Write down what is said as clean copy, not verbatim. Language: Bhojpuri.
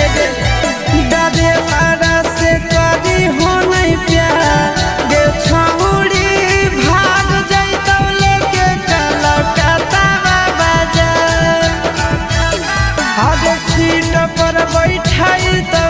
एगे डरेवारा से करी हो नहीं प्यार गे छौड़ी, भाग जैतौ लेके कलकत्ता बाजार। अरे सीट पर बैठाई त